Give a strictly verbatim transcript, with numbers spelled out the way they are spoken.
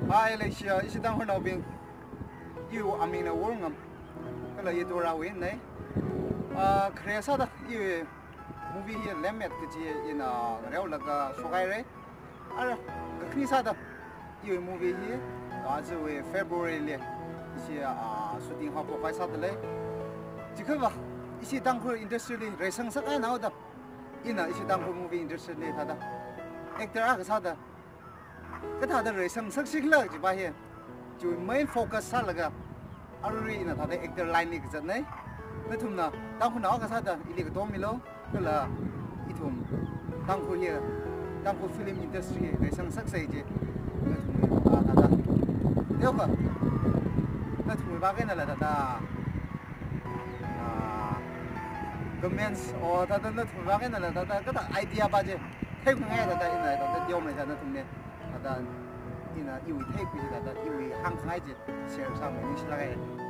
Hi, Malaysia, ishi Tangkhulnaobing. Iwui amingna Worngam. Kala i Tora Win nei. Ah, khare sāda iwui movie hi Lemmet kaji ina ngareolaga shokhaira. Ara, kakhane sāda iwui movie hi, ah, ajawui February li ishi, ah, shooting haophok kahai sāda lei. Chiakha va, ishi Tangkhul industry li reisang sākahai naoda, ina ishi Tangkhul movie industry li thāda actor akha sāda kathāda reisang sāsi khala kajipa hi, chiwui main focus sālaga, arui ina thāda actor line li kazat nei. Nathumna Tangkhulnao akha sāda ili katom milu, kala ithum Tangkhul hi, Tangkhul film industry hi reisang sāsei chi nathum, ah, thāda. Teokha, nathumwui vang einala thāda, ah, comments or thāda nathumwui vang einala thāda kathā idea pa chi theikhuingai thāda ina thāda teomeida nathumli thāda ina iwui theikhui thāda iwui hāngkhangai chi share sāmi, ningshilāka.